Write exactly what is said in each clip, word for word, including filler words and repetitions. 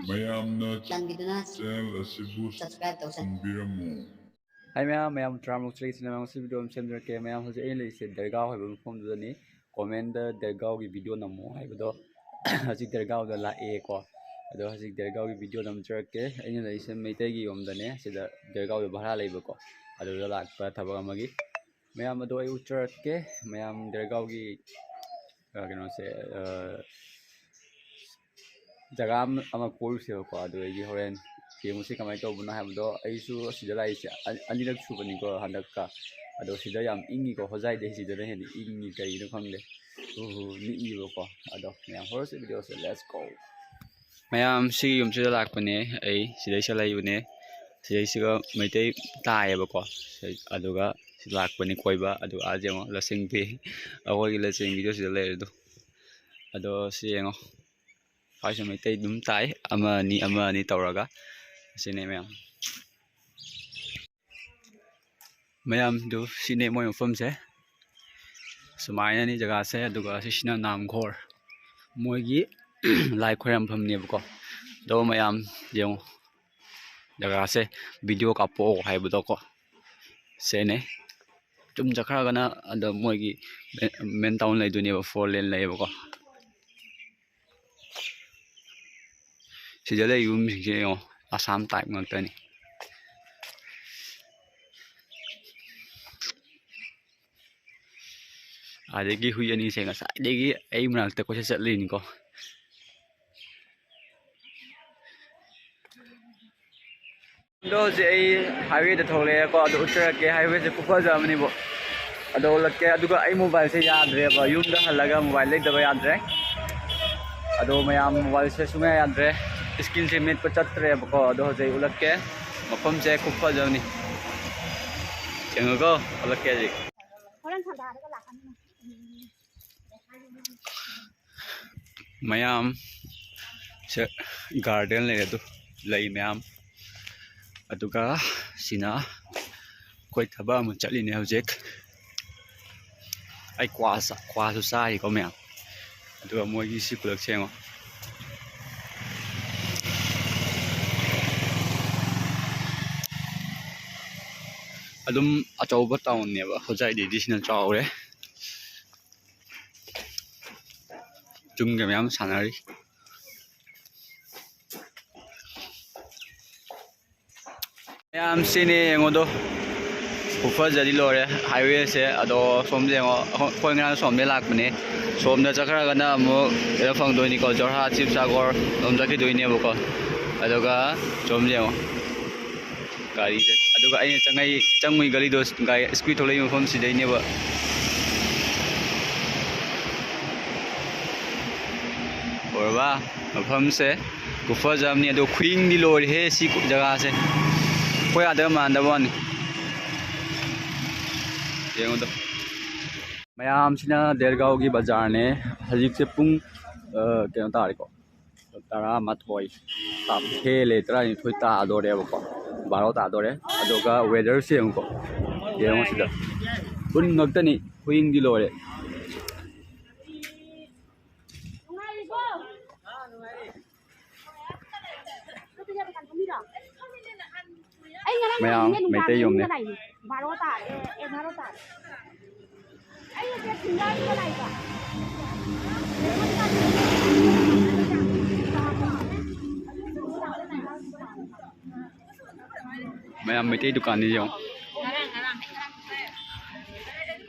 ꯃꯌꯥꯝꯅ ꯆꯥꯟꯕꯤꯗꯨꯅ channel ꯑꯁꯤꯕꯨ subscribe ꯇꯧꯁꯟꯕꯤꯔꯝꯃꯨ꯫ ꯍꯥꯏ ꯃꯌꯥꯝ, ꯃꯌꯥꯝ ꯇꯔꯥꯃꯨꯛ ꯆꯠꯂꯤꯁꯤꯅ ꯃꯌꯥꯝ ꯉꯁꯤ video ꯑꯃ ꯁꯦꯝꯖꯔꯛꯀꯦ꯫ ꯃꯌꯥꯝ ꯍꯧꯖꯤꯛ ꯑꯩꯅ ꯂꯩꯔꯤꯁꯦ ꯗꯔꯒꯥꯎ ꯍꯥꯏꯕ ꯃꯐꯝꯗꯨꯗꯅꯤ꯫ Comment ꯗ ꯗꯔꯒꯥꯎꯒꯤ video ꯅꯝꯃꯣ ꯍꯥꯏꯕꯗꯣ ꯍꯧꯖꯤꯛ ꯗꯔꯒꯥꯎꯗ ꯂꯥꯛꯑꯦꯀꯣ꯫ ꯑꯗꯣ ꯍꯧꯖꯤꯛ ꯗꯔꯒꯥꯎꯒꯤ video ꯅꯝꯖꯔꯛꯀꯦ꯫ ꯑꯩꯅ ꯂꯩꯔꯤꯁꯦ ꯃꯩꯇꯩꯒꯤ ꯌꯨꯝꯗꯅꯦ꯫ ꯁꯤꯗ ꯗꯔꯒꯥꯎꯗ ꯚꯔꯥ ꯂꯩꯕꯀꯣ꯫ ꯑꯗꯨꯗ ꯂꯥꯛꯄ ꯊꯕꯛ ꯑꯃꯒꯤ꯫ ꯃꯌꯥꯝ ꯑꯗꯣ ꯑꯩ ꯎꯠꯆꯔꯛꯀꯦ꯫ ꯃꯌꯥꯝ ꯗꯔꯒꯥꯎꯒꯤ, ꯑ, ꯀꯩꯅꯣꯁꯦ, ꯑ, ꯖꯒꯥ ꯑꯃ, ꯑꯃ ꯀꯣꯏꯔꯨꯁꯦꯕꯀꯣ꯫ ꯑꯗꯨ ꯑꯩꯒꯤ ꯍꯣꯔꯦꯟ ꯌꯦꯡꯉꯨꯁꯤ ꯀꯃꯥꯏꯅ ꯇꯧꯕꯅꯣ ꯍꯥꯏꯕꯗꯣ꯫ ꯑꯩꯁꯨ ꯑꯁꯤꯗ ꯂꯥꯛꯏꯁꯦ ꯑ-, ꯑꯅꯤꯔꯛ ꯁꯨꯕꯅꯤꯀꯣ ꯍꯟꯗꯛꯀ꯫ ꯑꯗꯣ ꯁꯤꯗ ꯌꯥꯝ ꯏꯪꯉꯤꯀꯣ, ꯍꯣꯖꯥꯏꯗꯩ ꯁꯤꯗꯅ ꯍꯦꯟꯅ ꯏꯪꯉꯤ, ꯀꯩꯒꯤꯅꯣ ꯈꯪꯗꯦ꯫ ꯍꯨ ꯍꯨ ꯅꯤꯛꯏꯕꯀꯣ꯫ ꯑꯗꯣ ꯃꯌꯥꯝ ꯍꯧꯔꯁꯤ video ꯁꯦ, let's go꯫ ꯃꯌꯥꯝ ꯁꯤꯒꯤ ꯌꯨꯝꯁꯤꯗ ꯂꯥꯛꯄꯅꯦ ꯑꯩ, ꯁꯤꯗꯩꯁꯤꯗ ꯂꯩꯕꯅꯦ꯫ ꯁꯤꯗꯩꯁꯤꯒ ꯃꯩꯇꯩ ꯇꯥꯏꯌꯦꯕꯀꯣ꯫ ꯁꯤ-, ꯑꯗꯨꯒ ꯁꯤ ꯂꯥꯛꯄꯅꯤ ꯀꯣꯏꯕ꯫ ꯑꯗꯨꯒ ꯑꯥ ꯌꯦꯡꯉꯣ, ꯂꯁꯤꯡꯕꯤ, ꯑꯩꯈꯣꯏꯒꯤ ꯂꯁꯤꯡꯕꯤꯗꯣ ꯁꯤꯗ ꯂꯩꯔꯦ ꯑꯗꯣ꯫ ꯑꯗꯣ ꯁꯤ ꯌꯦꯡꯉꯣ, ꯁ꯭ꯋꯥꯏꯁꯦ ꯃꯩꯇꯩ ꯑꯗꯨꯝ ꯇꯥꯏ, ꯑꯃ ꯑꯅꯤ, ꯑꯃ ꯑꯅꯤ ꯇꯧꯔꯒ꯫ ꯁꯤꯅꯦ ꯃꯌꯥꯝ, ꯃꯌꯥꯝꯗꯨ ꯁꯤꯅꯦ ꯃꯣꯏ ꯃꯐꯝꯁꯦ꯫ ꯁꯨꯃꯥꯏꯅꯅꯤ ꯖꯒꯥꯁꯦ꯫ ꯑꯗꯨꯒ ꯁꯤꯁꯤꯅ ꯅꯥꯝꯈꯣꯔ, ꯃꯣꯏꯒꯤ ꯂꯥꯏ ꯈꯣꯏꯔꯝꯐꯝꯅꯦꯕꯀꯣ꯫ ꯑꯗꯣ ꯃꯌꯥꯝ ꯌꯦꯡꯉꯣ, ꯖꯒꯥꯁꯦ video ꯀꯥꯞꯄꯛꯑꯣ ꯍꯥꯏꯕꯗꯣꯀꯣ꯫ ꯁꯤꯅꯦ꯫ ꯆꯨꯝ ꯆꯠꯈ꯭ꯔꯒꯅ ꯑꯗ ꯃꯣꯏꯒꯤ main town ꯂꯩꯗꯣꯏꯅꯦꯕ, four lane ꯂꯩꯌꯦꯕꯀꯣ꯫ ꯁꯤꯗ ꯂꯩ ꯌꯨꯝꯁꯤꯡꯁꯦ ꯌꯦꯡꯉꯣ, ꯑꯁꯥꯝ type ꯉꯥꯛꯇꯅꯤ꯫ ꯑꯗꯒꯤ ꯍꯨꯏ ꯑꯅꯤꯁꯦ ꯉꯁꯥꯏꯗꯒꯤ ꯑꯩ ꯃꯅꯥꯛꯇ ꯀꯣꯏꯆꯠ ꯆꯠꯂꯤꯅꯤꯀꯣ꯫ ꯑꯗꯣ ꯍꯧꯖꯤꯛ ꯑꯩ highway ꯗ ꯊꯣꯛꯂꯛꯑꯦꯀꯣ꯫ ꯑꯗꯣ ꯎꯠꯆꯔꯛꯀꯦ, highway ꯁꯦ ꯈꯨꯐꯖ ꯑꯃꯅꯤꯕꯣ꯫ ꯑꯗꯣ ꯎꯠꯂꯛꯀꯦ꯫ ꯑꯗꯨꯒ ꯑꯩ mobile ꯁꯦ ꯌꯥꯗ꯭ꯔꯦꯕ, ꯌꯨꯝꯗ ꯍꯜꯂꯒ mobile ꯂꯩꯗꯕ ꯌꯥꯗ꯭ꯔꯦ꯫ ꯑꯗꯣ ꯃꯌꯥꯝ, mobile ꯁꯦ ꯁꯨꯡꯌꯥ ꯌꯥꯗ꯭ꯔꯦ, screen ꯁꯦ ꯃꯦꯠꯄ ꯆꯠꯇ꯭ꯔꯦꯕꯀꯣ꯫ ꯑꯗꯣ ꯍꯧꯖꯤꯛ ꯑꯩ ꯎꯠꯂꯛꯀꯦ, ꯃꯐꯝꯁꯦ ꯈꯨꯐꯖ ꯑꯃꯅꯤ꯫ ꯌꯦꯡꯉꯨꯀꯣ, ꯎꯠꯂꯛꯀꯦ ꯍꯧꯖꯤꯛ꯫ ꯃꯌꯥꯝ ꯁꯦ garden ꯂꯩꯔꯦ, ꯑꯗꯨ ꯂꯩ ꯃꯌꯥꯝ꯫ ꯑꯗꯨꯒ ꯁꯤꯅ ꯑꯩꯈꯣꯏ ꯊꯕꯛ ꯑꯃ ꯆꯠꯂꯤꯅꯦ ꯍꯧꯖꯤꯛ꯫ ꯑꯩ ꯀ꯭ꯋꯥ ꯆꯥ-, ꯀ꯭ꯋꯥꯁꯨ ꯆꯥꯔꯤꯀꯣ ꯃꯌꯥꯝ꯫ ꯑꯗꯨꯒ ꯃꯣꯏꯒꯤ ꯁꯤ ꯈꯨꯂꯛꯁꯦ ꯌꯦꯡꯉꯣ꯫ ꯑꯗꯨꯝ ꯑꯆꯧꯕ ꯇꯥꯎꯟꯅꯦꯕ ꯍꯣꯖꯥꯏꯗꯩꯗꯤ ꯁꯤꯅ ꯆꯥꯎꯔꯦ꯫ ꯌꯨꯝꯒ ꯃꯌꯥꯝ ꯁꯥꯟꯅꯔꯤ꯫ ꯃꯌꯥꯝ ꯁꯤꯅꯦ ꯌꯦꯡꯉꯣꯗꯣ, ꯈꯨꯐꯖꯗꯤ ꯂꯣꯏꯔꯦ ꯍꯥꯏꯋꯦꯁꯦ꯫ ꯑꯗꯣ ꯁꯣꯝꯗ ꯌꯦꯡꯉꯣ, ꯑꯩꯈꯣꯏ ꯉꯔꯥꯡ ꯁꯣꯝꯗꯩ ꯂꯥꯛꯄꯅꯦ꯫ ꯁꯣꯝꯗ ꯆꯠꯈ꯭ꯔꯒꯅ ꯑꯃꯨꯛ ꯀꯩꯅꯣ ꯐꯪꯗꯣꯏꯅꯤꯀꯣ, ꯖꯣꯔꯍꯥꯠ, ꯁꯤꯕꯁꯥꯒꯣꯔ ꯂꯣꯝ ꯆꯠꯈꯤꯗꯣꯏꯅꯦꯕꯀꯣ꯫ ꯑꯗꯨꯒ ꯁꯣꯝꯗ ꯌꯦꯡꯉꯣ, ꯒꯥꯔꯤꯁꯦ꯫ ꯑꯗꯨꯒ ꯑꯩꯅ ꯆꯪꯉꯩ ꯆꯪꯉꯨꯏ ꯒꯥꯔꯤꯗꯣ, ꯒꯥꯔꯤ ꯁ꯭ꯀꯨꯏ ꯊꯣꯛꯂꯛꯏ ꯃꯐꯝꯁꯤꯗꯩꯅꯦꯕ꯫ ꯎꯔꯕ? ꯃꯐꯝꯁꯦ ꯈꯨꯐꯖ ꯑꯃꯅꯤ꯫ ꯑꯗꯣ ꯈꯨꯏꯪꯗꯤ ꯂꯣꯏꯔꯦꯍꯦ ꯁꯤ ꯖꯒꯥꯁꯦ꯫ ꯑꯩꯈꯣꯏ ꯑꯥꯗꯒ ꯃꯥꯟꯅꯗꯕ ꯋꯥꯅꯤ꯫ ꯌꯦꯡꯉꯨꯗꯣ꯫ ꯃꯌꯥꯝꯁꯤꯅ ꯗꯦꯔꯒꯥꯎꯒꯤ ꯕꯖꯥꯔꯅꯦ꯫ ꯍꯧꯖꯤꯛꯁꯦ ꯄꯨꯡ, ꯑ, ꯀꯩꯅꯣ ꯇꯥꯔꯦꯀꯣ, ꯇꯔꯥꯃꯥꯊꯣꯏ ꯇꯥ-, ꯍꯦꯜꯂꯦ, ꯇꯔꯥꯅꯤꯊꯣꯏ ꯇꯥꯗꯣꯔꯦꯕꯀꯣ, ꯕꯥꯔꯣ ꯇꯥꯗꯣꯔꯦ꯫ ꯑꯗꯨꯒ weatherꯁꯦ ꯌꯦꯡꯉꯨꯀꯣ, ꯌꯦꯡꯉꯣ ꯁꯤꯗ, ꯎꯟ ꯉꯥꯛꯇꯅꯤ, ꯈꯨꯏꯪꯗꯤ ꯂꯣꯏꯔꯦ꯫ ꯑꯩ ꯉꯔꯥꯡ ꯃꯌꯥꯝ ꯅꯨꯡꯗꯥꯡ ꯃꯩꯇꯩ ꯌꯨꯝꯅꯦ꯫ ꯌꯨꯝꯗ ꯂꯥꯛꯏꯅꯦ꯫ ꯕꯥꯔꯣ ꯇꯥꯔꯦ꯫ ꯑꯦ, ꯕꯥꯔꯣ ꯇꯥꯔꯦ꯫ ꯑꯩ ꯍꯧꯖꯤꯛ ꯁꯤꯡꯒꯥꯔꯤꯗ ꯂꯥꯛꯏꯕ꯫ ꯃꯌꯥꯝ ꯃꯩꯇꯩ ꯗꯨꯀꯥꯟꯅꯤ ꯌꯦꯡꯉꯣ꯫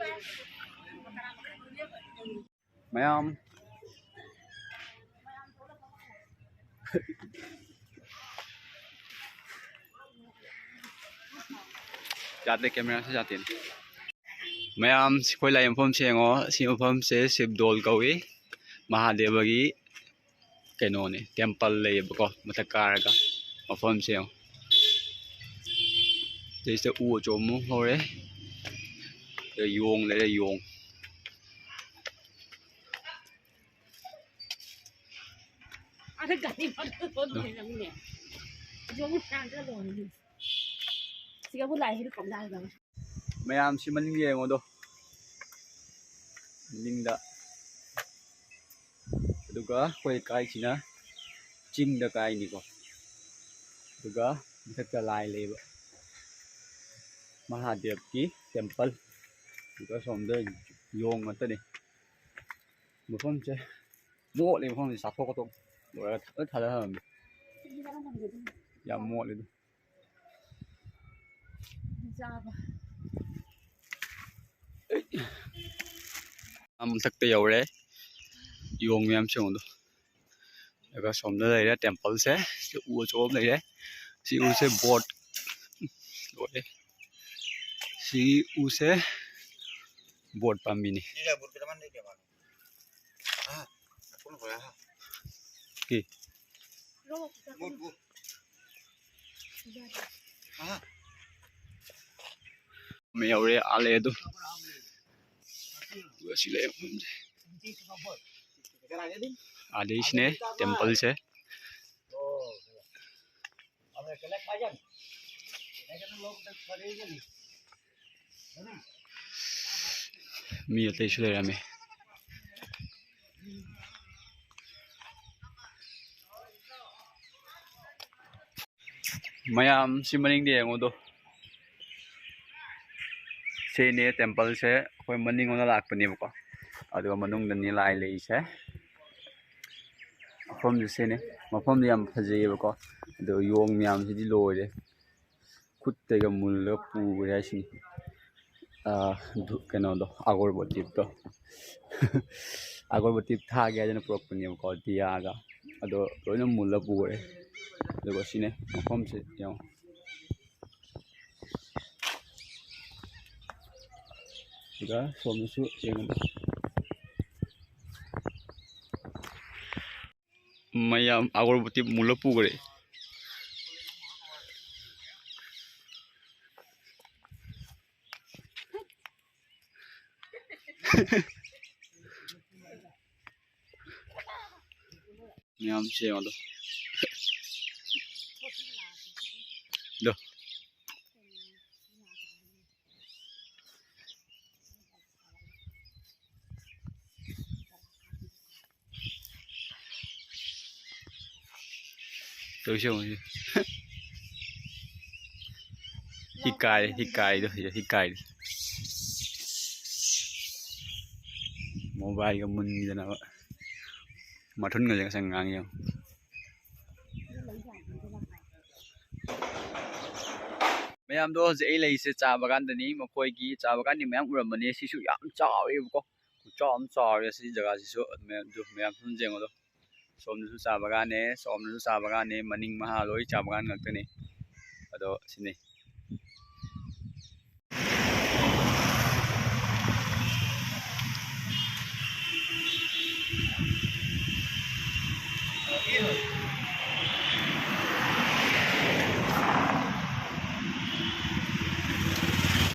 ꯃꯌꯥꯝ꯫ ꯌꯥꯗꯦ, cameraꯁꯦ ꯌꯥꯗꯦꯅꯦ꯫ ꯃꯌꯥꯝ, ꯑꯩꯈꯣꯏ ꯂꯥꯛꯏ ꯃꯐꯝꯁꯦ ꯌꯦꯡꯉꯣ꯫ ꯁꯤ ꯃꯐꯝꯁꯦ ꯁꯤꯕꯗꯣꯜ ꯀꯧꯏ꯫ ꯃꯍꯥꯗꯦꯕꯒꯤ ꯀꯩꯅꯣꯅꯦ, temple ꯂꯩꯌꯦꯕꯀꯣ, ꯃꯊꯛ ꯀꯥꯔꯒ꯫ ꯃꯐꯝꯁꯦ ꯌꯦꯡꯉꯣ꯫ ꯁꯤꯗꯩꯁꯤꯗ ꯎ ꯑꯆꯧꯕ ꯑꯃ ꯍꯧꯔꯦ꯫ ꯁꯤꯗ ꯌꯣꯡ ꯂꯩꯔꯦ, ꯌꯣꯡ꯫ ꯑꯗ ꯒꯥꯔꯤ ꯐꯝꯐꯝ ꯂꯩꯔꯝꯃꯤꯅꯦ꯫ ꯌꯣꯡ ꯁꯥꯡꯗ ꯂꯣꯡꯉꯤ꯫ ꯁꯤꯒꯕꯨ ꯂꯥꯏ ꯍꯤꯗ ꯀꯧꯂꯥꯏꯒ꯫ ꯃꯌꯥꯝꯁꯤ ꯃꯅꯤꯡ ꯌꯦꯡꯉꯣꯗꯣ꯫ ꯃꯅꯤꯡꯗ꯫ ꯑꯗꯨꯒ ꯑꯩꯈꯣꯏ ꯀꯥꯏꯁꯤꯅ ꯆꯤꯡꯗ ꯀꯥꯏꯅꯤꯀꯣ꯫ ꯑꯗꯨꯒ ꯃꯊꯛꯇ ꯂꯥꯏ ꯂꯩꯕ꯫ ꯃꯍꯥꯗꯦꯕꯀꯤ ꯇꯦꯝꯄꯜ꯫ ꯑꯗꯨꯒ ꯁꯣꯝꯗ ꯌꯣꯡ ꯉꯥꯛꯇꯅꯤ꯫ ꯃꯐꯝꯁꯦ ꯃꯣꯠꯂꯤ, ꯃꯐꯝꯁꯦ ꯆꯥꯊꯣꯛ ꯈꯣꯠꯇꯣꯛ ꯂꯣꯏꯔꯒ ꯂꯣꯏ ꯊꯥꯗꯔꯝꯃꯦ꯫ ꯌꯥꯝ ꯃꯣꯠꯂꯤꯗ꯫ ꯆꯥꯕ꯫ ꯑꯥ ꯃꯊꯛꯇ ꯌꯧꯔꯦ꯫ ꯌꯣꯡ ꯃꯌꯥꯝ ꯌꯦꯡꯉꯨꯗꯣ꯫ ꯑꯗꯨꯒ ꯁꯣꯝꯗ ꯂꯩꯔꯦ ꯇꯦꯝꯄꯜꯁꯦ꯫ ꯁꯤ ꯎ ꯑꯆꯧꯕ ꯑꯃ ꯂꯩꯔꯦ꯫ ꯁꯤ ꯎꯁꯦ ꯕꯣꯠ ꯑꯣꯏꯔꯦ꯫ ꯁꯤꯒꯤ ꯎꯁꯦ ꯕꯣꯠ ꯄꯥꯝꯕꯤꯅꯤ꯫ ꯀꯤ꯫ ꯑꯃ ꯌꯧꯔꯦ, ꯑꯥ ꯂꯩ ꯑꯗꯨ꯫ ꯑꯗꯨꯒ ꯁꯤ ꯂꯩ ꯃꯐꯝꯁꯦ꯫ ꯑꯥꯗꯩꯁꯤꯅꯦ ꯇꯦꯝꯄꯜꯁꯦ꯫ ꯃꯤ ꯑꯇꯩꯁꯨ ꯂꯩꯔꯝꯃꯦ꯫ ꯃꯌꯥꯝ ꯁꯤ ꯃꯅꯤꯡꯗ ꯌꯦꯡꯉꯨꯗꯣ꯫ ꯁꯤꯅꯦ ꯇꯦꯝꯄꯜꯁꯦ꯫ ꯑꯩꯈꯣꯏ ꯃꯅꯤꯡꯂꯣꯝꯗ ꯂꯥꯛꯄꯅꯦꯕꯀꯣ, ꯑꯗꯨꯒ ꯃꯅꯨꯡꯗꯅꯤ ꯂꯥꯏ ꯂꯩꯔꯤꯁꯦ꯫ ꯃꯐꯝꯁꯦ ꯁꯤꯅꯤ꯫ ꯃꯐꯝꯗꯤ ꯌꯥꯝ ꯐꯖꯩꯌꯦꯕꯀꯣ, ꯑꯗꯣ ꯌꯣꯡ ꯃꯌꯥꯝꯁꯤꯗꯤ ꯂꯣꯏꯔꯦ꯫ ꯈꯨꯠꯇꯩꯒ ꯃꯨꯜꯂꯒ ꯄꯨꯈ꯭ꯔꯦ ꯍꯥꯏꯁꯤꯅꯤ꯫ ꯑꯥ, ꯙꯨ-, ꯀꯩꯅꯣꯗꯣ, ꯑꯒꯣꯔꯕꯇꯤꯞꯇꯣ꯫ ꯑꯒꯣꯔꯕꯇꯤꯞ ꯊꯥꯒꯦ ꯍꯥꯏꯗꯅ ꯄꯨꯔꯛꯄꯅꯦꯕꯀꯣ, ꯗꯤꯌꯥꯒ꯫ ꯑꯗꯣ ꯂꯣꯏꯅ ꯃꯨꯜꯂ ꯄꯨꯈ꯭ꯔꯦ꯫ ꯑꯗꯨꯒ ꯁꯤꯅꯦ ꯃꯐꯝꯁꯦ ꯌꯦꯡꯉꯣ꯫ ꯁꯤꯒ ꯁꯣꯝꯗꯁꯨ ꯌꯦꯡꯉꯣ꯫ ꯃꯌꯥꯝ ꯑꯒꯣꯔꯕꯇꯤ ꯃꯨꯜꯂ ꯄꯨꯈ꯭ꯔꯦ꯫ ꯃꯌꯥꯝ ꯁꯦꯝꯃꯗꯣ꯫ ꯑꯗꯣ꯫ ꯇꯧꯁꯦ ꯌꯦꯡꯉꯨꯁꯦ꯫ ꯍꯤꯀꯥꯏ ꯍꯤꯀꯥꯏꯗꯣ ꯍꯤꯀꯥꯏꯗꯣ ꯃꯣꯕꯥꯏꯜꯒ ꯃꯨꯟꯈꯤꯗꯅꯕ ꯃꯊꯨꯟꯒꯁꯦ ꯉꯁꯥꯏ ꯉꯥꯡꯉꯤ ꯌꯦꯡꯉꯣ꯫ ꯃꯌꯥꯝꯗꯣ ꯍꯧꯖꯤꯛ ꯑꯩ ꯂꯩꯔꯤꯁꯦ ꯆꯥ ꯕꯒꯥꯟꯗꯅꯤ꯫ ꯃꯈꯣꯏꯒꯤ ꯆꯥ ꯕꯒꯥꯟꯗꯤ ꯃꯌꯥꯝ ꯎꯔꯝꯃꯅꯤ꯫ ꯁꯤꯁꯨ ꯌꯥꯝ ꯆꯥꯎꯋꯦꯕꯀꯣ, ꯈꯨꯆꯥꯎ ꯑꯃ ꯆꯥꯎꯔꯦ ꯁꯤ ꯖꯒꯥꯁꯤꯁꯨ꯫ ꯑꯗꯨ ꯃꯌꯥꯝ, ꯑꯗꯨ ꯃꯌꯥꯝ ꯁꯨꯝ ꯌꯦꯡꯉꯣꯗꯣ꯫ ꯁꯣꯝꯗꯁꯨ ꯆꯥ ꯕꯒꯥꯟꯅꯦ, ꯁꯣꯝꯗꯁꯨ ꯆꯥ ꯕꯒꯥꯟꯅꯦ, ꯃꯅꯤꯡ ꯃꯍꯥ ꯂꯣꯏ ꯆꯥ ꯕꯒꯥꯟ ꯉꯥꯛꯇꯅꯦ꯫ ꯑꯗꯣ ꯁꯤꯅꯤ